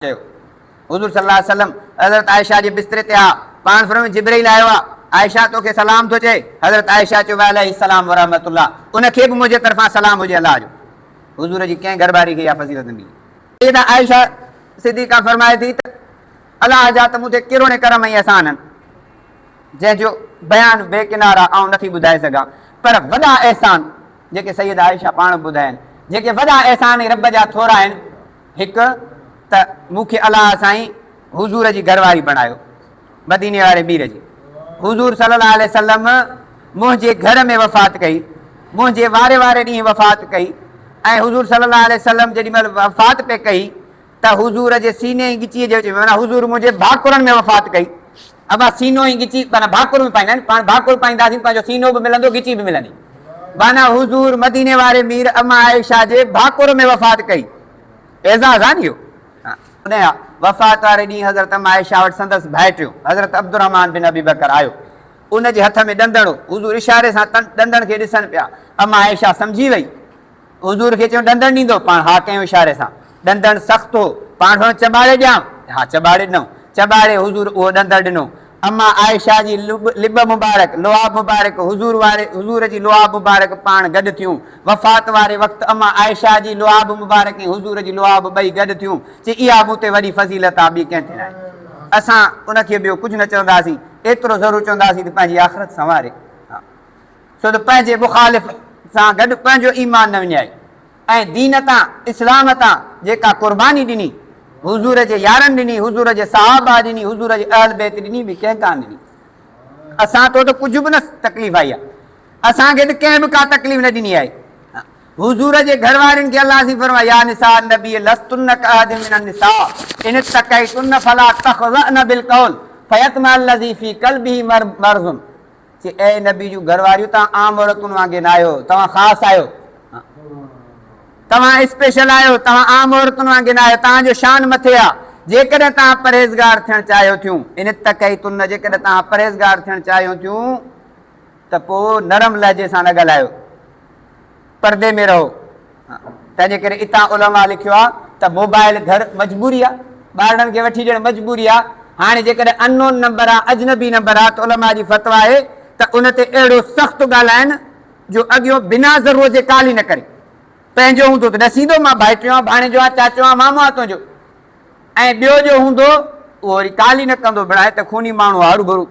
چيو. حضور صلي الله عليه وسلم حضرت عائشه جي بستري تي آ، پاڻ فرمايو جبرئيل آيو آ، عائشه توکي سلام ٿو چئي، حضرت عائشه چيو وعليه السلام ورحمة الله، ان کي به منهنجي طرفان سلام هجي الله جو. حضور جي ڪنهن گهر واري کي اها فضيلت نه ملي. سيده عائشه صديقه فرمائي ٿي ته الله جا ته مون تي ڪروڙين ڪرم ۽ احسان آهن، جنهن جو بيان بي ڪنار آ، آئون نٿي ٻڌائي سگهان، پر وڏا احسان جيڪي سيده عائشه پاڻ به ٻڌاين، جيڪي وڏا احسان ۽ رب جا ٿورا آهن، هڪ ته مون کي الله سائين حضور جي گهر واري بڻايو، مديني واري مير جي. حضور صلي الله عليه وسلم منهنجي گهر ۾ وفات ڪئي، منهنجي واري واري ڏينهن وفات ڪئي ۽ حضور صلي الله عليه وسلم جيڏي مهل وفات پئي ڪئي ته حضور جي سيني ۽ ڳچيء جي وچ ۾ معنيٰ حضور منهنجي ڀاڪرن ۾ وفات ڪئي. ابا سينو ۽ ڳچي معنيٰ ڀاڪر ۾ پائيندا آهن، پاڻ ڀاڪر پائينداسين پنهنجو سينو به ملندو ڳچي به ملندي. معنيٰ حضور مديني واري مير اما عائشه جي ڀاڪر ۾ وفات ڪئي. اعزاز آهي نه اهو. انهيء وفات واري ڏينهن حضرت ام عائشه وٽ سندس ڀائٽيو حضرت عبدالرحمان بن ابي بڪر آيو. ان جي هٿ ۾ ڏندڻ هو. حضور اشاري سان ڏندڻ کي ڏسن پيا. اما عائشه سمجهي وئي. حضور کي چيو ڏندڻ ڏيندو؟ پاڻ ها ڪيائون اشاري سان. ڏندڻ سخت هو. پاڻ فرمايو چٻاڙي ڏيانء؟ ها چٻاڙي ڏنائون. چٻاڙي حضور اهو ڏندڻ ڏنو. اما عائشه جي لب مبارڪ، لعاب مبارڪ، حضور واري حضور جي لعاب مبارڪ پاڻ گڏ ٿيون. وفات واري وقت اما عائشه جي لعاب مبارڪ ۽ حضور جي لعاب ٻئي گڏ ٿيون. چي اها مون تي وڏي فضيلت آ ٻي ڪنهن تي ناهي. اسان ان کي ٻيو ڪجهه نه چونداسين. ايترو ضرور چونداسين ته پنهنجي آخرت سنواري. ها. ڇو ته پنهنجي مخالف سان گڏ پنهنجو ايمان نه وڃائي ۽ دين تان، اسلام تان، جيڪا قرباني ڏني، حضور جي يارن ڏني، حضور جي صحابه ڏني، حضور جي اهل بيت ڏني، ٻي ڪنهن ڪانه ڏني. اسان تو ته ڪجهه به نه تڪليف آئي آهي. اسان کي ته ڪنهن به ڪا تڪليف نه ڏني آهي. حضور جي گهر وارين کي الله سين فرمايو، يا نساء النبي لستن ڪاحد من النساء ان اتقيتن فلا تخضعن بالقول فيطمع الذي في قلبه مرض. چي، اي نبي جون گهر واريون توهان عام عورتن وانگي ناهيو، توهان خاص آهيو، توهان اسپيشل آهيو، توهان عام عورتن وانگي ناهيو، توهان جو شان مٿي آ، جيڪڏهن توهان پرهيزگار ٿيڻ چاهيو ٿيون، ان اتقيتن جيڪڏهن توهان پرهيزگار ٿيڻ چاهيو ٿيون ته پوء نرم لهجي سان نه ڳالهايو، پردي ۾ رهو. تنهنجي ڪري اتان علماء لکيو آ ته موبائل گهر مجبوري آ، ٻارڙن کي وٺي ڏيڻ مجبوري آ، هاڻي جيڪڏهن ان نون نمبر آ، اجنبي نمبر آ ته علماء جي فتويٰ آهي ته ان تي اهڙو سخت ڳالهائن جو اڳيون بنا ضرورت جي ڪال ئي نه ڪري. پنهنجو هوندو ته ڏسيندو مان ڀائٽيو آن، ڀاڻيجو آن، چاچو آن، مامو آن تنهنجو ۽ ٻيو جو هوندو اهو وري ڪال ئي نه ڪندو ڀيڻا هي ته خوني ماڻهو آ هروڀرو.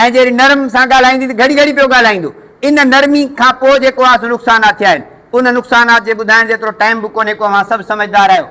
۽ جي نرم سان ڳالهائيندي ته گهڙي گهڙي پيو ڳالهائيندو. ان نرمي کان پوء جيڪو آهي سو نقصانات ٿيا آهن. ان نقصانات جي ٻڌائڻ جيترو ٽائيم به ڪونهي ڪو اوهان سڀ سمجهدار آهيو.